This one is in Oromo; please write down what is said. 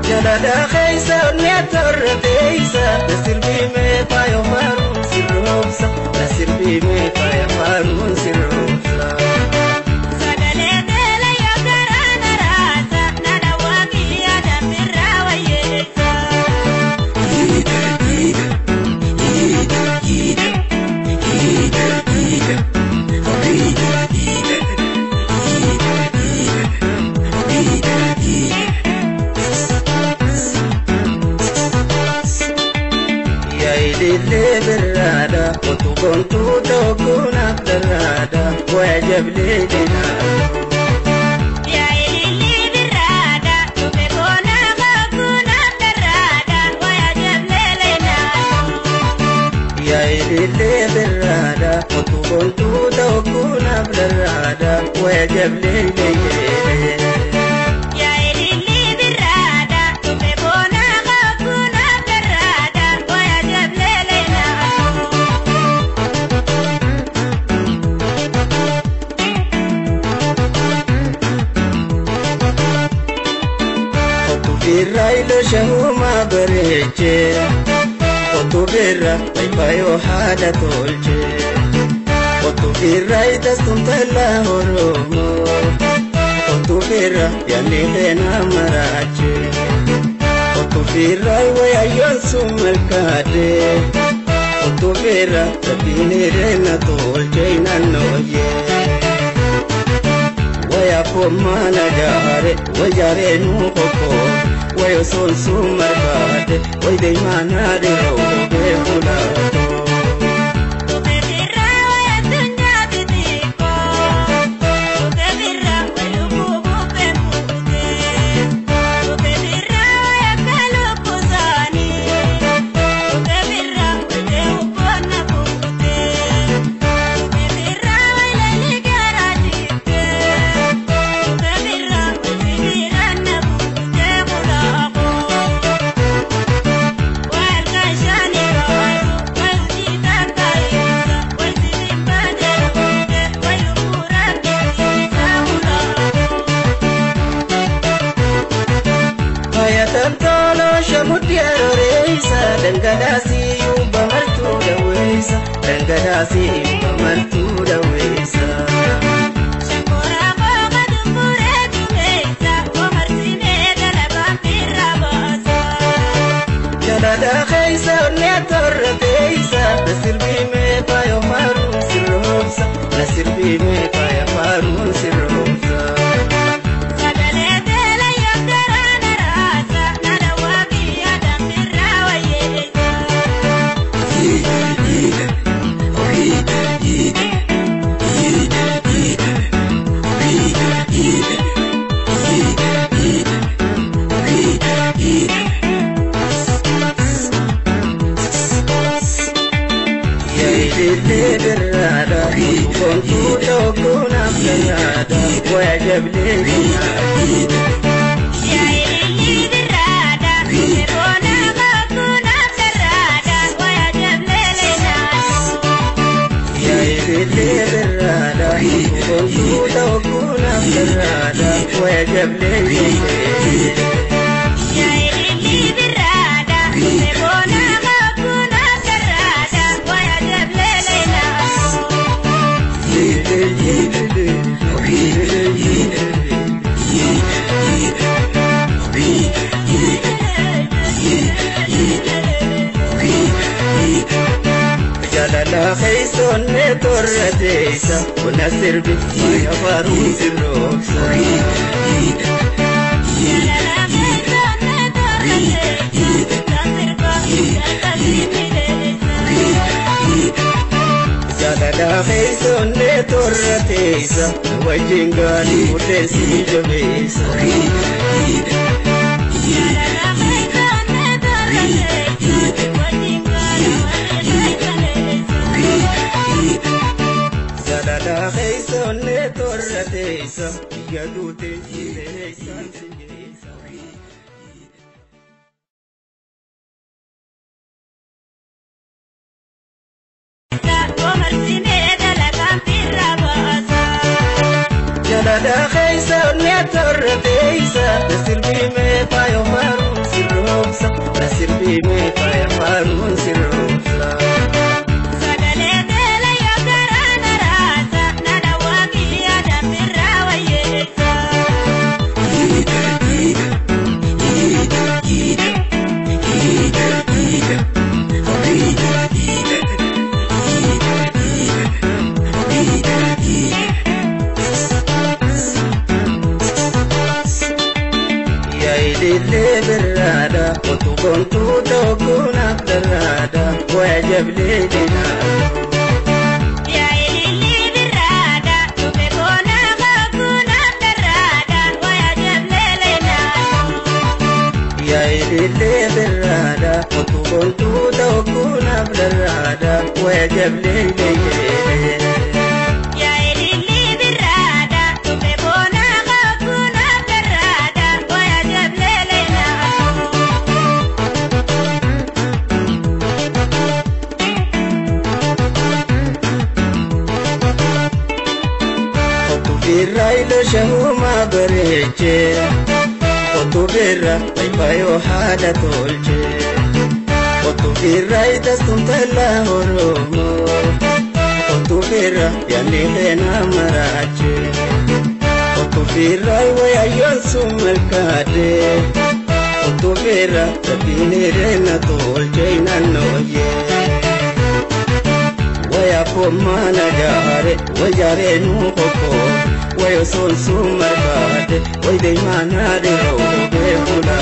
Jalala keessa onnee torra teessa nasirbii faayo faaruun sirroomsa nasirbii faayo faaruun sirroomsa. Sagalee teela yoo garaa naraasa nana waaqii adambirraa wayyeessa. Yaayillee birraadha otu gontuu tokkoon darraadha waya jablee jinaadha. Yaayillee birraadha dhufe koonaa kakkuun darraadha waya jablee leenaadha. Yaayillee birraadha otu gontuu tokkoon darraadha waya jablee leenaadha. Yaayillee birraadha dhufe koonaa kakkuun darraadha waya jablee leenaadha. Otu birraa ilo shahumaa bareechee otu birraa faayoo haadha tolchee otu birraa itastumtala oromoo otu birraa yaanni keenaa maraachee otu birraa wayayyoon sun malkaadee otu birraa rabbiin hireena tolchee naannooyee. Waya pomana jaare wajare nu koko wayo son sumarkade way de mana de robe fulato. Dhufe birraa waya addunyaa xixiqqoo dhufe birraa wayi bubbee muutee dhufe birraa waya akka lukkusaanii dhufe birraa wayitee ubboonna fuutee dhufe birraa wayi garaa jittee dhufe birraa wayi birraan na fuutee mulaaqoo. Hayatan tolo shamuddi aroreessa dhangalaasii yuuba martuu daweessa dhangalaasii yuuba martuu daweessa. Jalala keessa onnee torra teessa nasirbii mee faayo faaruun sirroomsa nasirbii mee faayo faaruun sirroomsa. Yaayillee birraadha gontuu tokkoon abdanaadha waya jablee jinaadha. Yaayillee birraadha gontuu tokkoon abdanaadha waya jablee jinaadha. Jaalala keessa torra teessa kuna sirbi faaya faaruun sirroomsa. Jaalala keessa torra teessa wajjin gaarii murteessii jabeessa. Jaalala keessa torra teessa biyya duute jireessaan si geessa. Dhadhaa keessa onnee torra teessa nasirbii faayo faaruun sirroomsa nasirbii faayo faaruun sirroomsa. Sagalee teela yoo garaa na raasa na dhawaa kiyya dambirraa wayyeessa. Yaayillee birraadha otu gontuu tokkoon darraadha waya jablee dinaadha. Yaa'ililli birraadha dhufe koonaa kakkuunaan darraadha waya jablee leenaa. Yaayillee birraadha otu gontuu tokkoon darraadha waya jablee dinaadha. Yaa'ililli birraadha dhufe koonaa kakkuunaan darraadha waya jablee leenaa. Otu birraa ilo shahuma bareechee otu birraa faayoo haadha tolchee otu birraa itastuntala oromoo otu birraa yaanni keenaa maraachee otu birraa wayayyoon sun malkaadee otu birraa rabbiin hireena tolchee naannooyee. Waya pomana jaare wajare nu koko wayo son sumarkade way de mana de robe fula.